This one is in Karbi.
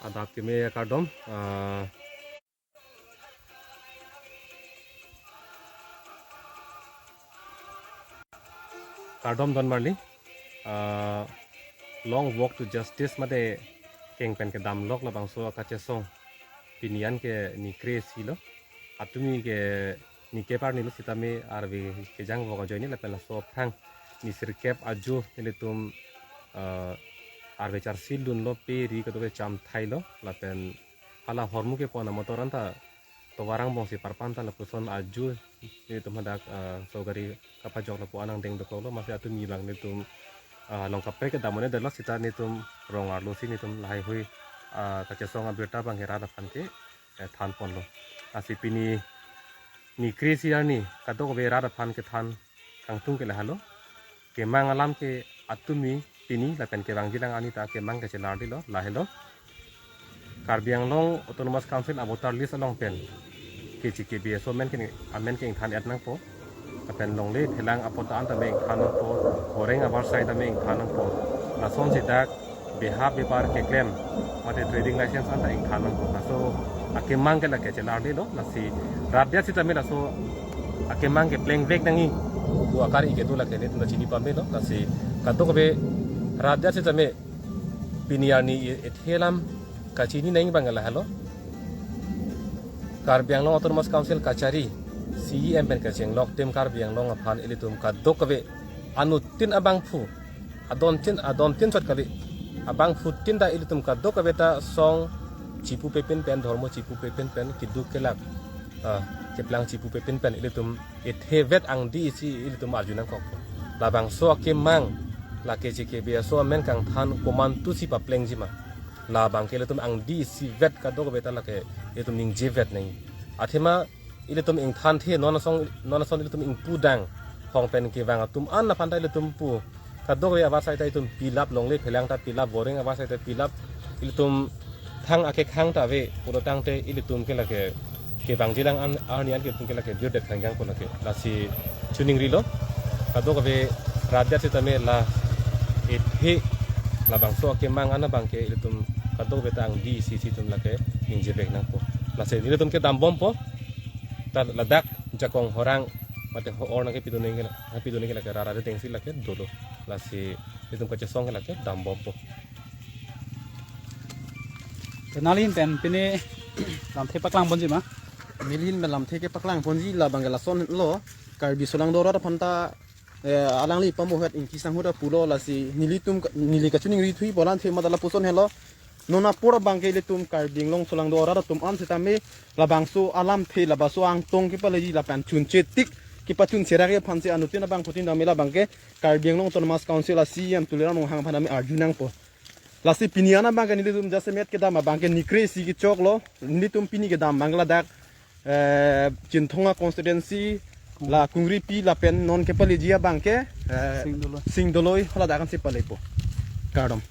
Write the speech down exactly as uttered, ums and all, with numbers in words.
Adap keme kardom, ah, kardom don marli, ah, Long Walk to Justice mate keng pen kedam lok labangso akachesong pini an ke ni kre-isi lo. Atumi ke ni kep arni lo sitame arve kejang vok ajoine lapen laso aphrang ni sirkep ajo nelitum, ah, arve charsi dunlo, pe ri kedo kecham thailo lapen hala hormu kepon amotor anta tovar angbong si parpan ta lapuson ajo nelitum hadak, ah, so gari kapajok lapu an angdeng dokoklo, masi atumi abang nelitum, ah, along kaprek kedam un-edetlo sita nelitum rong arlo si nelitum lahai hui, ah, kachesong abirta abang ke rat aphan ke, eh, than ponlo. Lasi pini ni kre-isi arni kadokave rat aphan kethan kangtung ke lahelo. Kemang alam ke atumi pini lapen kevangjilang arni ta kemang ke chelarlilo, lahelo. Karbi Anglong Autonomous Council a-voter list along pen K J K B S O amen ke, amen ke ingthan-et nangpo. Lapen longle phelang apot an tame ingthan nangpo. Boreng avarsai tame ingthan nangpo. Lasonsi dak beha bepar keklem mate trading license anta ingthan nangpo. Laso akemang ke lake chelarlilo. Lasi rat det sitame laso akemang ke plengvek nangji pu akari kedo lake nelitum ta chini pamelo. Lasi kadokave rat det sitame pini arni i-, ethe alam kachini nangji abang lahelo. Karbi Anglong Autonomous Council kachari C E M pen kachenglok Team Karbi Anglong aphan ilitum kadokave anuttin abangphu, adontin, adontin chot kali, abangphutin ta ilitum kadokave ta song chipupepin pen, dhormo chipupepin pen, keduk kelak, ah, keplang chipupepin pen ilitum ethevet angdi isi ilitum arju nangkok. Labangso akemang la K J K B S O amen kangthan komantusi paplengji ma, labang ke ilitum angdi isivet kadokave ta lake ilitum ningjevet nangji. Athema ilitum ingthanthe non asong, non ason ilitum ingpudang hong pen kevang atum an aphan ta ilitum pu, kadokave avarsai ta ilitum pilap, longle phelang ta pilap, boreng avarsai ta pilap, ilitum thang akekhang ta ave pulo tangte ilitum ke lake kevangjilang an, arni an ke ilitum ke lake birdet khangjang ko lake. Lasi chuningrilo kadokave rat det sitame la ethe labangso akemang an abang ke ilitum kadokave ta angdi isi isi itum lake ningjevek nangpo. Lasi nelitum ke dambompo. Ta ladak jakong horang mate ho-, or nangkepidun nangke, pidun nangke lake rara de tengsi lake dolo. Lasi itum kachesong ke lake dambompo. Te neli ahin pen pini lamthe paklang ponji ma? Neli ahin pen lamthe kepaklang ponji labang ke lasonlo, Karbi solangdo arat aphan ta, eh, alangli pamohet Ingti Sangho ta pulo, lasi nelitum ka-, neli kachiningri thupo alamthe mate lapuson helo. Non apor abang ke ilitum Karbi Anglong solangdo arat atum an sitame labangso alamthe, labangso angtong kepaleji lapen chunche tik kepachunche ra ke aphansi anuttin abangphutin tame labang ke Karbi Anglong Autonomous Council a-C E M Tuliram Ronghang aphan tame arju nangpo. Lasi pini an abang ke nelitum jasemet kedam abang ke ni kre-isi kechoklo, nelitum pini kedam abang ladak, eh, Chinthong a-constituency, la Kungripi lapen non kepaleji abang ke, eh, Singdoloi. Singdoloi, hala dak ansi palepo. Kardom.